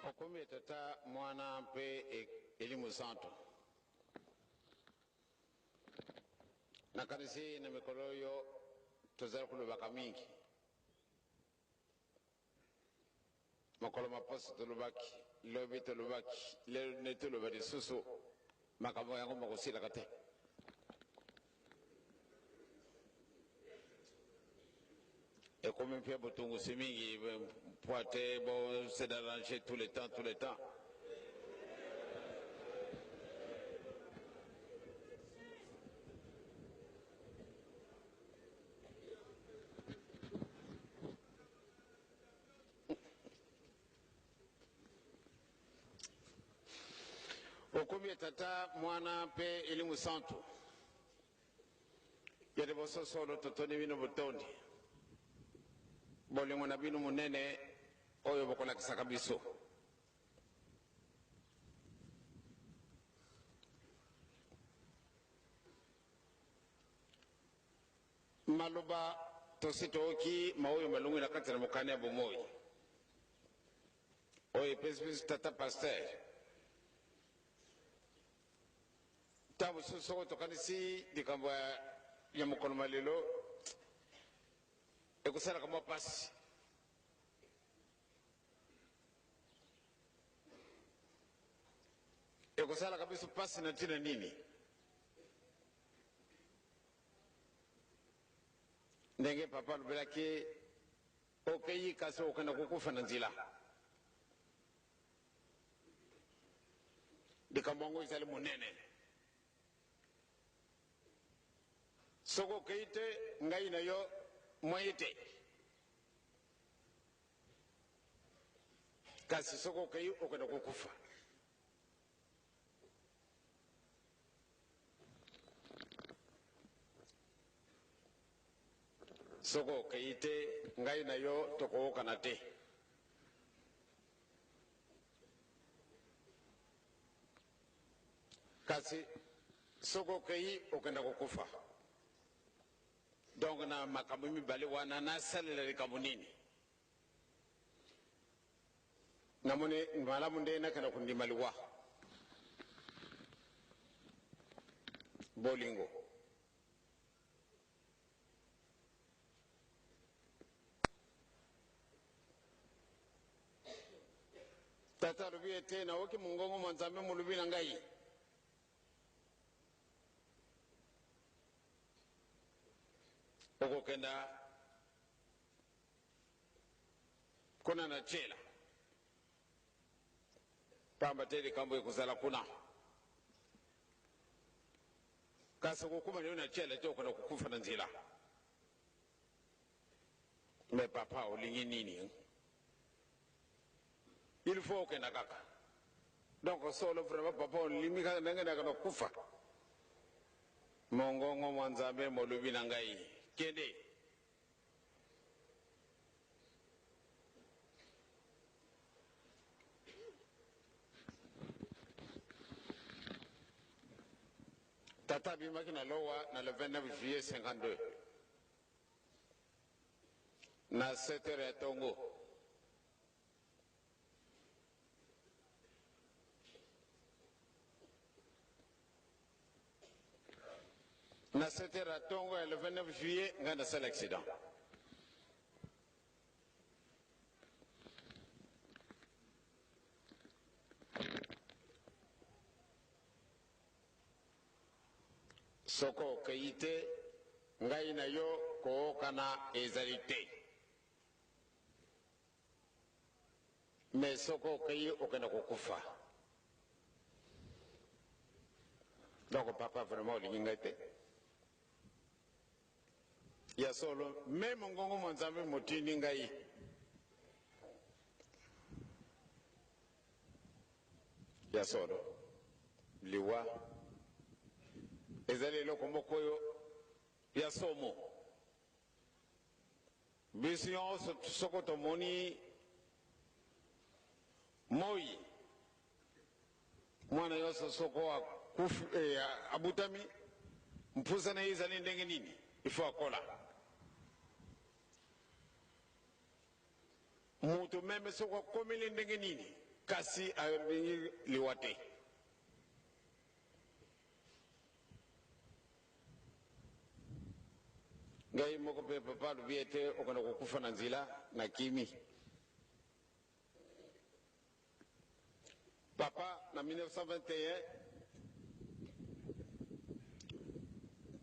Okomi ya Tata, Mwana mpe Elimo Santu. Nakanisi na mikolo oyo tozali kolobaka mingi. Mokolo ma poso tolobaki, lobi tolobaki, lelo nde toloba lisusu, makambo yango makosilaka te. Ekomi mpe botungusi mingi mpo ate bo se d'arranger tout le temps, tout le temps. Okomi ya Tata, Mwana mpe Elimu Santu. Ya liboso solo totondi bino botondi bolingo na bino monene oyo bokolakisaka biso. Maloba tosi tooki maoyo malongwi na kati na mokanda ya bomoi oyo epesi biso tata pasteur. Ntango mosusu soko tokanisi likambo ya mokolo ma lelo ekosalaka mwa mpasi. Ekosalaka biso mpasi na ntina nini? Ndenge papa alobelaki, okeyi kasi okenda kokufa na nzela. Likambo yango ezali monene. Soki okeyi te, ngai na yo moye te. Kasi soki okeyi, okenda kokufa. Soki okeyi te, ngai na yo tokookana te. Kasi soki okeyi, okenda kokufa. Donc na makambo mibale wana nasalela likambo nini? Namoni malamu nde nakenda kondima liwa. Bolingo. Tata alobi ete naoki mongongo mwa Nzambe molobi na ngai. Okokenda kuna na jela, pamba te likambo ekozala kuna. Kasi okokoma na yo na jela te, okenda kokufa na nzela. Me papa, olingi nini? Il faut okenda kaka. Donc solo vraiment papa, olimi kaka ndenge nakenda kokufa. Mongongo mwa Nzambe molobi na ngai, kende. Tata abimaki na Lowa na le 29 juillet 52 na 7 heures ya tongo. Na 7 heures ya tongo ya le 29 juillet ngai nasala accident. Soko okei te, ngai na yo kookana ezali te. Mais soko okei okenda kokufa. Donc papa vraiment olingi ngai te. Ya solo me mongongo mwa Nzambe motindi ngai. Ya solo liwa ezali eloko moko oyo ya somo. Biso nyonso soko tomoni moi, mwana nyonso soko akufi, eh, abutami, mpusa na ye ezali ndenge nini? Il faut akola. Moto meme soko akomeli ndenge nini? Kasi alingi liwa te. Ngai moko mpe papa alobi ete okende kokufa na nzela, nakimi. Papa na 1921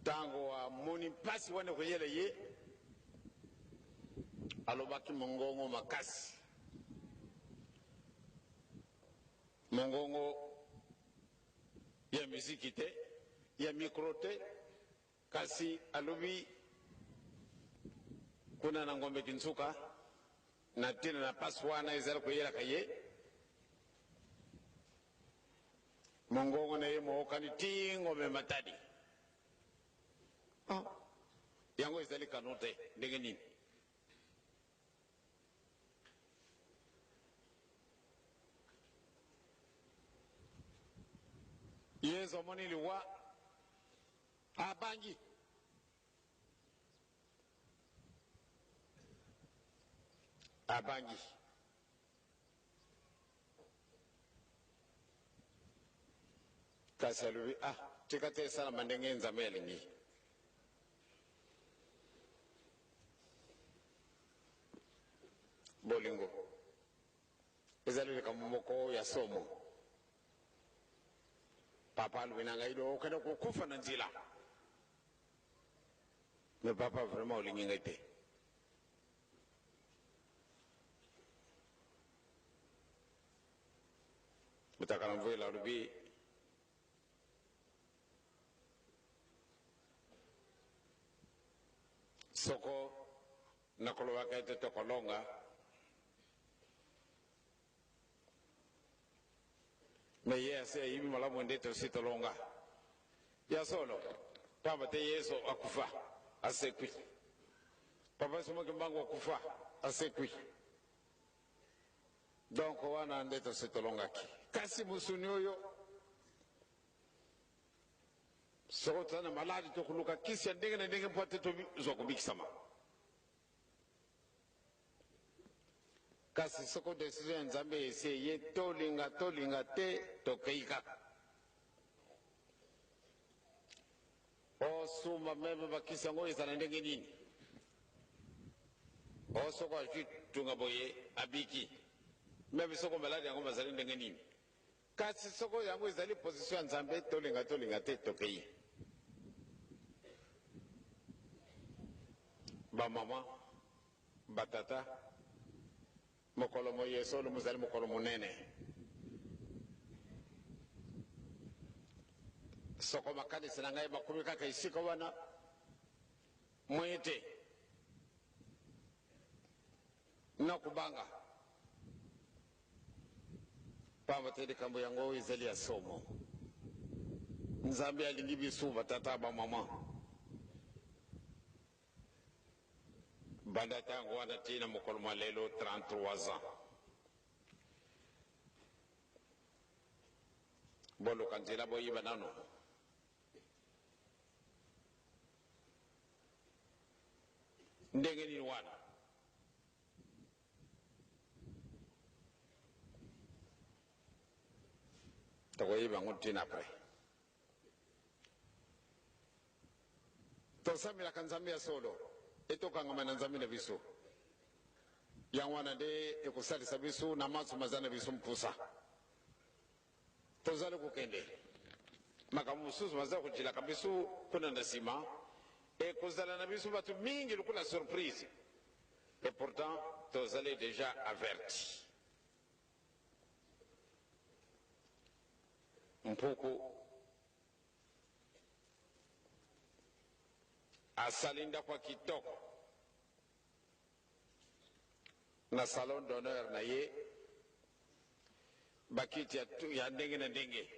ntango amoni mpasi wana ekoyela ye, alobaki mongongo makasi, mongongo ya miziki te, ya mikro te, kasi alobi kuna na Ngombe Kinsuka na ntina na mpasi wana ezali koyelaka ye. Mongongo na ye mookani ti Ngombe Matadi. Oh, yango ezali kano te, ndenge nini? Yezu amoni liwa, abangi. Abangi. Kasi alobi, ah, tika te esalama ndenge Nzambe alingi. Bolingo ezali likambo moko ya somo. Papa alobi na ngai, okende kokufa na nzela. Mais papa, vraiment olingi ngai te. Mutakala Mvuela alobi soko nakolobaka ete tokolonga me ye asi ayibi malamu nde tosi tolonga ya solo pamba te Yesu akufa asekwi papa Simon Kimbangu akufa asekwi donc wana nde tosi tolongaki kasi mosuni oyo soko toza na maladi tokoluka kisi ya ndenge na ndenge mpo te tozwa kobikisama. Kasi soko decision ya Nzambe esi eye, tolinga tolinga te, tokei kaka. Osumba meme bakisi yango ezala ndenge nini? O soko azwi tunga boye abiki. Meme soko maladi yango mazali ndenge nini? Kasi soko yango ezali position ya Nzambe, tolinga tolinga te, tokei. Ba mama, ba tata, mokolo moye solo mozali mokolo monene. Soko makanisi na ngai makomi kaka esika wana, moye te nakobanga. Pamba te likambo yango ezali ya somo. Nzambe alingi biso batata bamama. Banda ntango wana tii na mokolo mwa lelo 33 ans. Boluka nzela boyiba nano. Ndenge nini wana? Tokoyeba yango ntina après. Tosambelaka Nzambe ya solo e tokangama na Nzambe na biso. Yango wana nde ekosalisa biso na manso maza na biso mposa. Tozali kokende. Makambo mosusu maza kojilaka biso kuna na nsima, ekozala na biso bato mingi lokola surprise. Et pourtant tozali dejà averti. Mpuku asali ndako ya kitoko na salon d'honneur na ye, bakiti ya ndenge na ndenge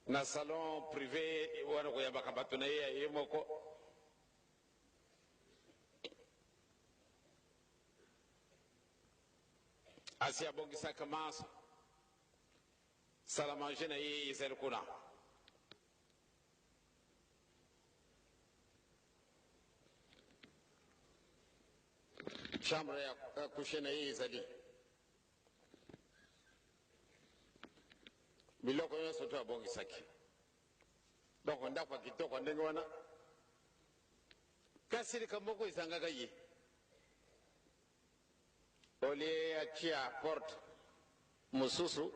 na salon privé wana koyambaka bato na ye ya ye moko. Asi abongisaka manso, salle à manger na ye ezali kuna. Chambre ya coucher na ye ezali biloko nyonso to abongisaki. Donc ndako ya kitoko ndenge wana, kasi likambo moko ezangaka ye. Olie atia porte mosusu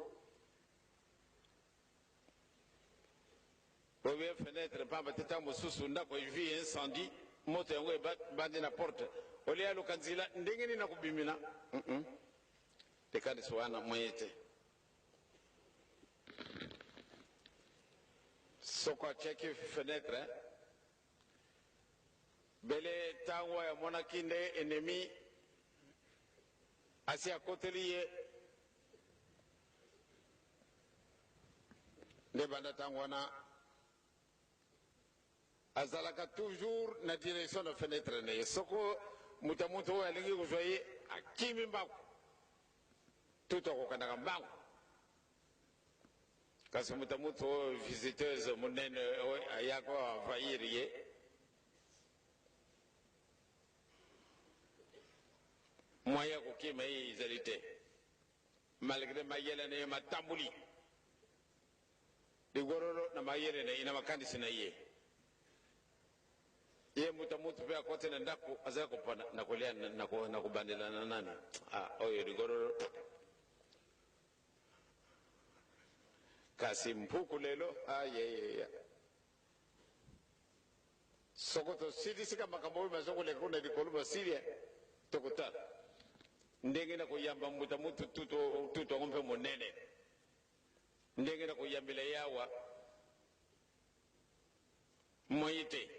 ou bien fenêtre pamba te, ntango mosusu ndako evi incendie, moto yango ebandi na porte, olie aluka nzela ndenge nini nakobimina. Likanisi wana moye te. Soko atiaki fenêtre bele, ntango oyo amonaki nde ennemi asi akoteli ye nde banda ntango wana azalaka toujours na direction na fenêtre na ye. Soko moto ya moto oyo alingi kozwa ye, akimi mbangu, tutu akokandaka mbangu. Kasi moto ya moto oyo visiteuse monene oyo ayaka envahir ye, moyen ya kokima ye ezali te, malgré mayele na ye matamboli ligorolo na mayele na ye na makanisi na ye. Ye moto ya moto mpe akoti na ndako, azali kopona na kolia na kobandela na nani. Ah, oyo ligorolo kasi mpuku lelo ayeyeya. Soko tosilisika makambo oyo baza koleka kuna likolo, basilia, tokotala ndenge na koyamba mbuta mutu tutu yango mpe monene, ndenge na koyambela ye awa moye te.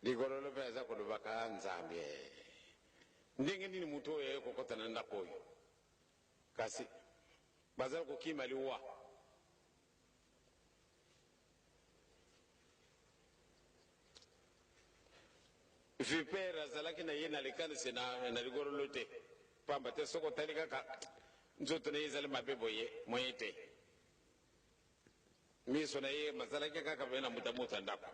Ligololo mpe aza kolobaka: Nzambe, ndenge nini motu oyo aye kokɔta na ndako oyo? Kasi bazali kokima liwa. Vipere azalaki na ye na likanisi na ligololo te, pamba te soki otali kaka nzoto na ye ezali mabe boye, moye te. Miso na ye mazalaki kaka mpe na moto ya ndako.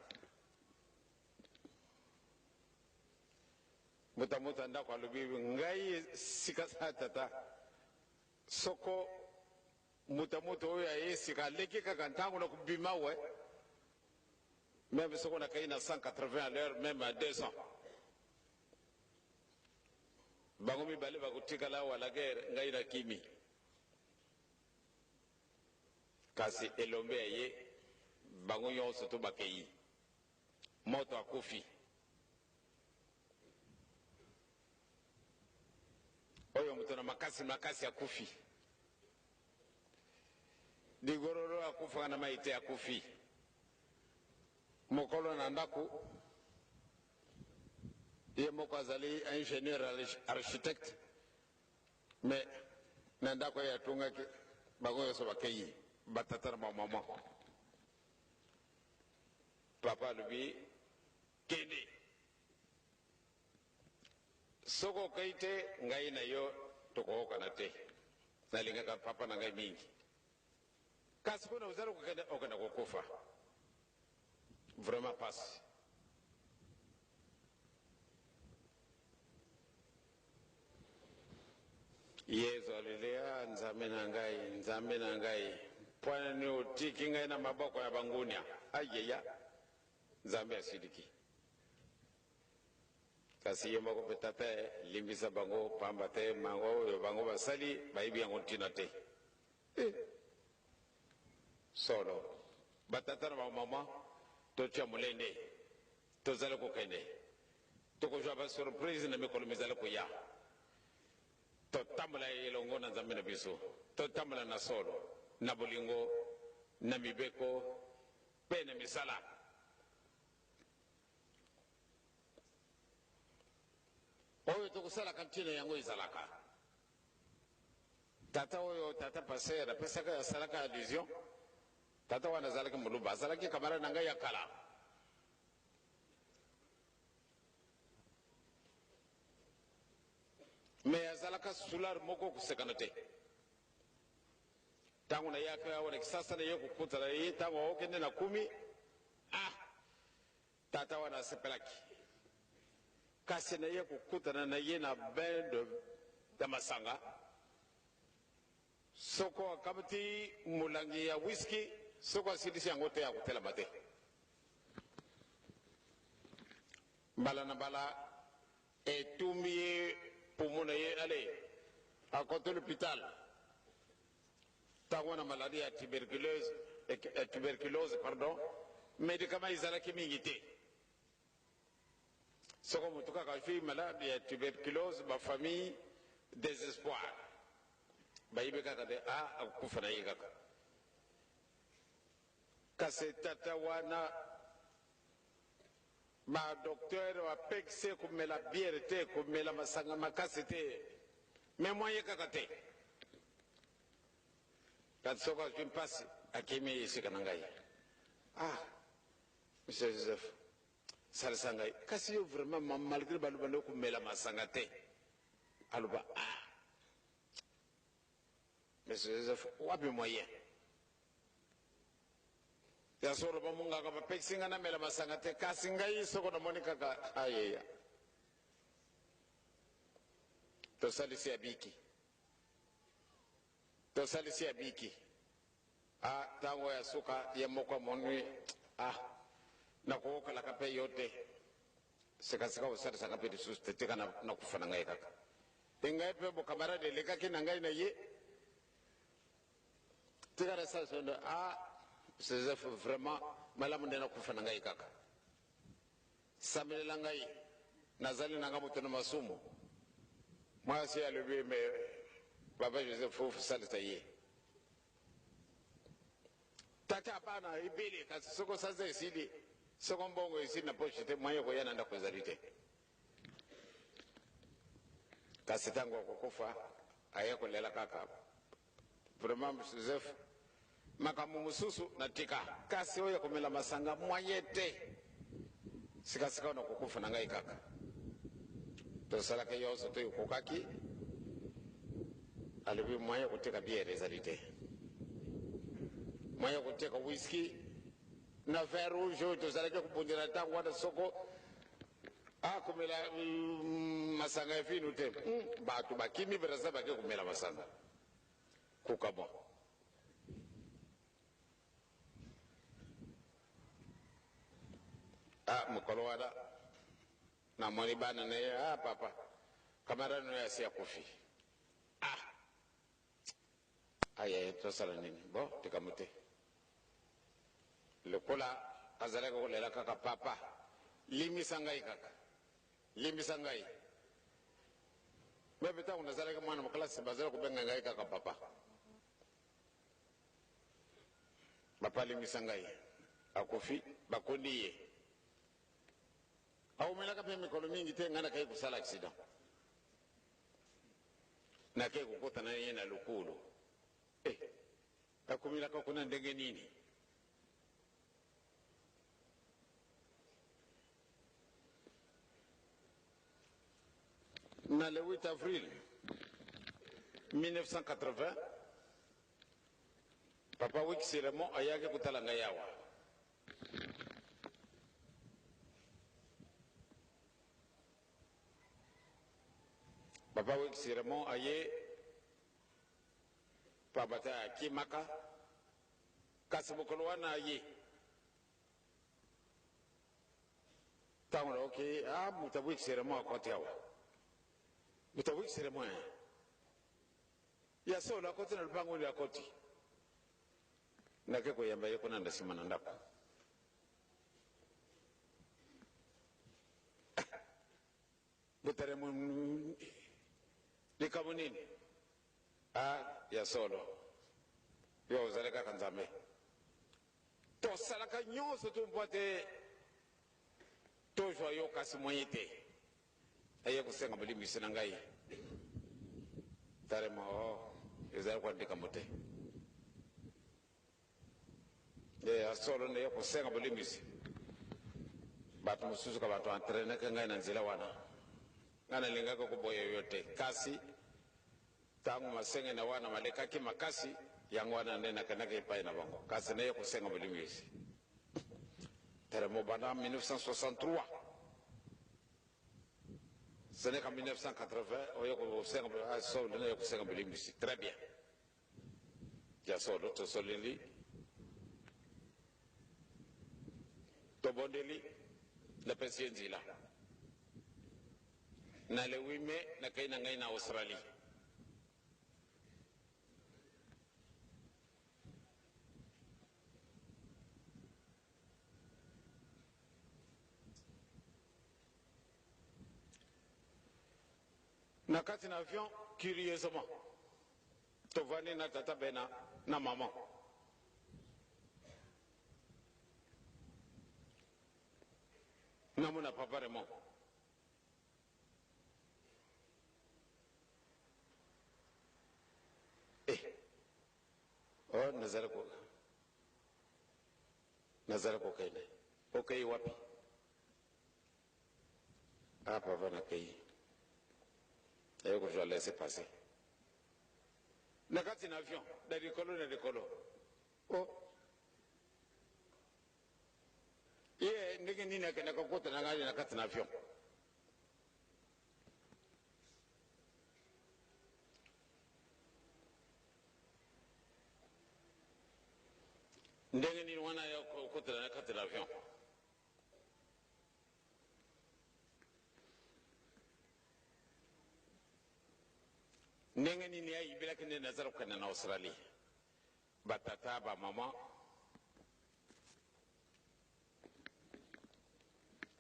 Moto ya ndako alobi: ngai sika sa tata, soko moto ya moto oyo aye sika aleki kaka ntango na kobima we, même soko nakai na 180 à l'heure, même à 200, bango mibale bakotikala awa la guerre, ngai nakimi. Kasi elombe ya ye, bango nyonso to bakei, moto akufi. Oyo moto na makasi makasi akufi. Ligorolo akufaka na mai te, akufi. Mokolo na ndako ye moko azali ingénieur architecte, mais na ndako oyo atongaki, bango nyonso bakei, batata na bamama. Papa alobi: kende, soki okei te, ngai na yo tokokokana te. Nalingaka papa na ngai mingi, kasi mpona ozali kokende, okenda kokufa, vraiment pasi. Yezu alelia: Nzambe na ngai, Nzambe na ngai, mpwana nini otiki ngai na maboko ya bangunia? Ayeya, Nzambe asiliki. Kasi ye moko mpe: Tata, limbisa bango, pamba te mango oyo bango basali bayebi yango ntina te. Eh. Solo, batata na bamama, totia molende, tozali kokende, tokozwa basurprise na mikolo mizali koya. Totambola elongo na Nzambe na biso, totambola na solo, na bolingo, na mibeko mpe na misala. Oyo tokosalaka, ntina yango ezalaka. Tata oyo, tata pasteur, apesaka, asalaka allusion. Tata wana azalaki Moluba, azalaki camarade na ngai ya kala. Mais azalaka soûlard moko kosekana te. Ntango nayaka awa na Kisasa, naye kokutana ye ntango aokende na kumi. Tata wana asepelaki, kasi naye kokutana na ye na bain de ya masanga. Soko akamati molangi ya whisky, soko asilisi yango te, akotelama te. Mbala na mbala etumbi ye poumon na ye, ale akoti l'hôpital. Ntango wana maladie ya tuberculose, ya tuberculose pardon, medicament ezalaki mingi te. Soko moto kaka azwi malade ya tuberculose, ba famille désespoir, bayebi kaka te a akokufa na ye kaka. Kasi tata wana ba docteur bapekisi ye komela biere te, komela masanga makasi te, me moyen kaka te. Kasi soko azwi mpasi akimi esika na ngai. Ah, Monsieur Joseph, salisa ngai. Kasi yo vraiment malgré baloba nde komela masanga te. Aloba ah. Monsieur Joseph, wapi moyen? Ya solo bamungaka bapekisi ngai namela masanga te, kasi ngai soko namoni kaka ayeya. Tosalisi abiki. Tosalisi abiki. Ah, ntango ya suka ye moko amoni ah, nakokokalaka mpe yo te. Sikasika osalisaka mpe lisusu te, tika nakufa na ngai kaka. E ngai mpe bokamarade elekaki na ngai na ye. Tika nasalisa yo nde ah, Joseph vraiment malamu nde nakufa na ngai kaka. Sambelela ngai, nazali na ngai moto na masumu. Mwasi alobi me papa Joseph osalisa ye. Tata bana ebele, kasi soko sanza esili, soko mbongo esili na poche te, moyen koya na ndako ezali te. Kasi ntango akokufa aye kolela kaka vraiment Joseph, makambo mosusu natika, kasi oyo komela masanga moyen te. Sikasika na kokufa na ngai kaka. Tosalaki nyonso to ekokaki, alobi moyen ya koteka biere ezali te, moyen ya koteka whisky na vin rouge oyo tozalaki kobundela ntango wana, soko akomela masanga ya vino te. Bato bakimi Braza bake komela masanga kokamwa. Ah, mokolo wana namoni bana na ye, ah papa, camarade no asi akufi. Ah, aye tosala nini? Bo likambo te. Lokola azalaki kolela kaka, papa limbisa ngai kaka, limbisa ngai. Mpe ntango nazalaki mwana mokelasi, bazali kobenga ngai kaka papa. Papa limbisa ngai. Akufi, bakundi ye. Awumelaka mpe mikolo mingi te, ngai nakei kosala accident, nakei kokota na ye na lokolo. Eh, akomelaka kuna ndenge nini? Na le 8 avril 1980, papa Wikisi Raymond ayaki kotala ngai awa. Papa Wikisi Raymond aye pamba te akimaka, kasi mokolo wana aye ntango nayoki ah, moto ya Wikisi Raymond akoti awa, moto ya Wikisi Raymond ya solo akoti na lopango oyo akoti, nake koyamba ye kuna na nsima na ndako. Botare likambo nini? Ah, ya solo yo ozali kaka Nzambe. Tosalaka nyonso to mpo te tozwa yo, kasi moyen te. Aye kosenga bolimbisi na ngai tarema, o ezali kwa likambo te. Ya solo nde ye kosenga bolimbisi. Bato mosusu ka bato entraîneke ngai na nzela wana, ngai nalingaki koboya yo te, kasi ntango masenge na wana malekaki makasi, yango wana nde nakendaki epai na bango, kasi naye kosenga bolimbisi. Teremo banda 1963. Ce n'est qu'en 1980, oye kosenga ah, solo kosenga bolimbisi. Très bien. Ya solo tosoleli tobondeli napesi ye nzela na le 8 mai nakei na ngai na Australie. Na kati na avion, curieusement, tovandi na tata bena na mama. Namona papa Raymond. Eh. Oh, nazali ko nazali kokende. Okei wapi? Ah, papa, nakei. Naye kozwa laissez passer. Na kati na avion, na likolo na likolo. Oh. Ye ndenge nini akendaka kokota na ngai na kati na avion? Ndenge nini wana ya kokota na kati na avion? Ndenge nini ayibelaki nde nazala kokende na Australie? Batata, bamama,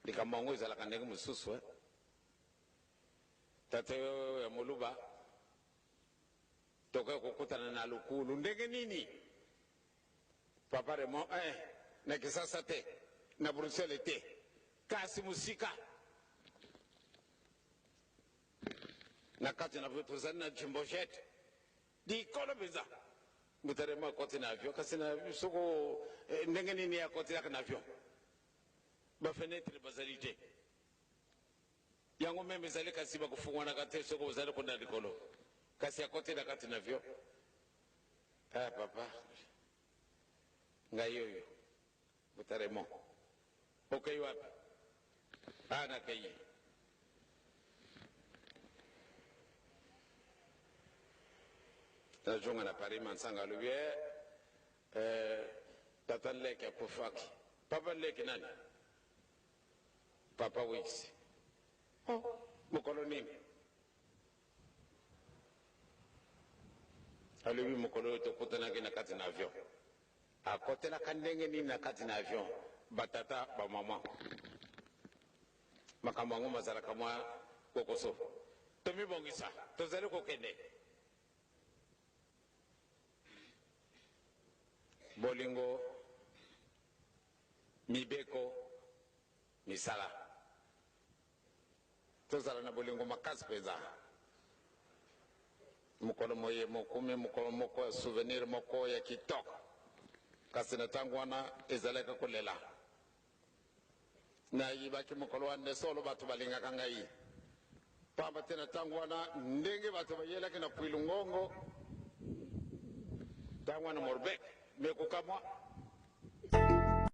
likambo yango ezalaka ndenge mosusu, eh? Tata oyo ya moluba, tokoki kokutana na lukulu ndenge nini? Papa Raymond, eh, na Kisasa te, na Bruxelles te, kasi mosika na kati na tozali na jumbo jet likolo mpenza. Moto Raymond akoti na avion, kasi na soko ndenge nini akotelaka na avion? Bafenetre bazali te, yango meme ezali kasi bakofungwanaka te soki ozali kuna likolo, kasi akoti na kati na avion. Ah papa, ngai oyo moto Raymond, okei wapi? Ah, nakei. Nazonga na Paris, Mansanga alobi, eh, eh, tata leki akufaki. Papa leki nani? Papa Wix. Oh, mokolo nini? Alobi mokolo oyo tokutanaki na kati na avion. Akotelaka ndenge nini na kati na avion? Batata, bamama, makambo yango mazalaka mwa kokoso. Tomibongisa, tozali kokende. Bolingo, mibeko, misala. Tozala na bolingo makasi mpenza. Mokolo moye mokomi mokolo moko ya souvenir moko ya kitoko, kasi na ntango wana ezalaki kolela. Nayibaki mokolo wana nde solo bato balingaka ngai, pamba te na ntango wana ndenge bato bayelaki na Kwilu Ngongo, ntango wana Morbek mekokamwa.